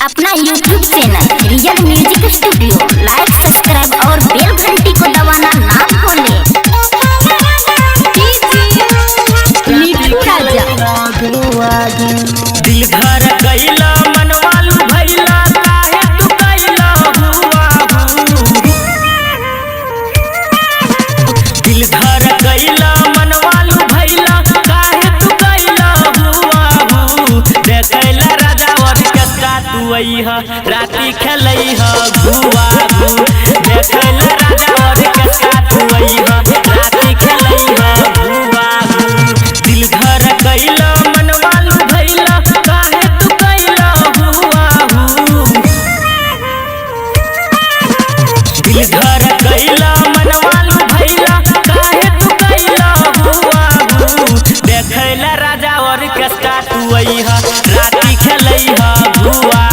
अपना YouTube channel real music studio like subscribe और बेल घंटी को दबाना ना भूलें। मिठू राजा। दिल घर गईला मनवालू भैला काहे तू गईला हुआ दिल घर गईला मनवालू भैला काहे तू गईला हुआ देखैला राजा और कस्का तू अइह राती खेलैह गुआ देखैला राजा और कस्का तू अइह राती खेलैह गुआ दिल घर गईला मनवालू भैला काहे तू गईला हुआ दिल घर गईला मनवालू भैला काहे तू गईला हुआ देखैला राजा और कस्का तू अइह राती खेलैह गुआ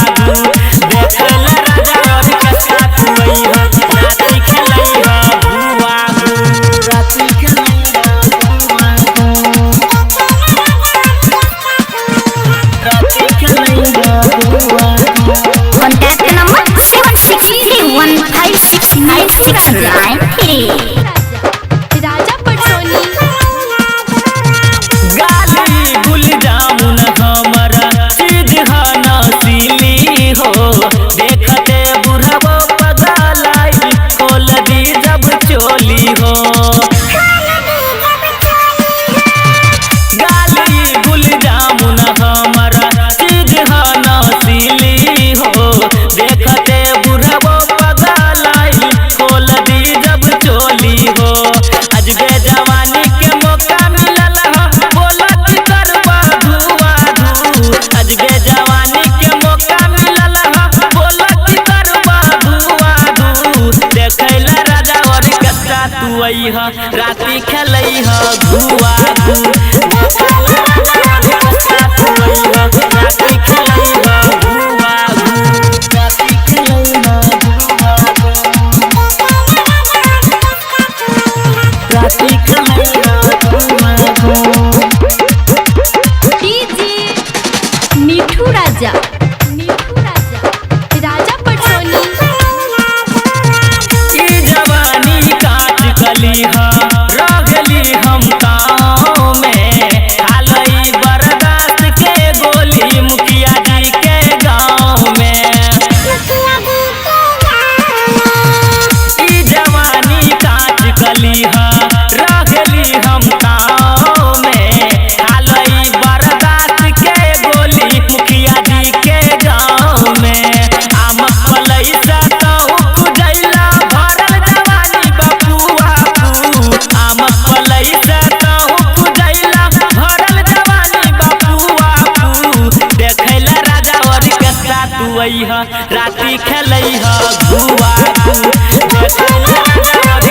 देखैला राजा और कस्का तू अइह राती खेलैह गुआ Contact number 7631569693। Raja Patsoni. गाली गुल जामुन हमरा चीज ह नसीली हो देखते बुढ़बो पगलाई खोल दी जब चोली हो गाली गुल जामुन हमरा चीज ह नसीली हो देखते बुढ़बो पगलाई खोल दी जब चोली हो अजबे जवानी के मौका मिलल ह बोला की करबा धुआ धू अजबे जवानी के मौका मिलल ह बोला की करबा धुआ धू देखैला राजा और कस्का तू अइह राती खेलैह धुआ धू देखैला राजा और कस्का तू अइह राती खेलैह धुआ धू डीजे मिठू राजा। मिठू राजा। राजा पटसोनी। ई जवानी काट कली ह रहली हम गाँव में हालई बर्दाश्त के गोली मुखिया जी के गाँव में ई जवानी काट कली ह रहली हम गाँव में हालई बर्दाश्त के गोली मुखिया जी के गाँव में आमक पलई से कहूँ खुजैला भरल जवानी बपुआ पू आमक पलई से कहूँ खुजैला भरल जवानी बपुआ पू देखैला राजा और कस्का तू अइह राती खेलैह गुआ गू देखैला राजा और